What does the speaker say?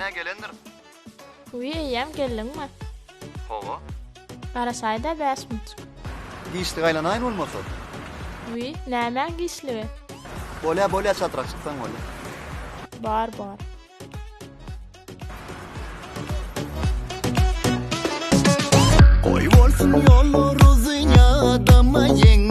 Men-ä gelendirin. Wiý, eýýäm geldiňmi? Hawa. Garaşaý-da bäş minutjyk. Giçlik aýlanaýyn bolmasa. Wiý, nämäň giçligi? Bolýa, bolýa, çatrak çyksaň bolýa. Bar, bar. Goý bolsun ýollar uzyn ýadama ýeňil.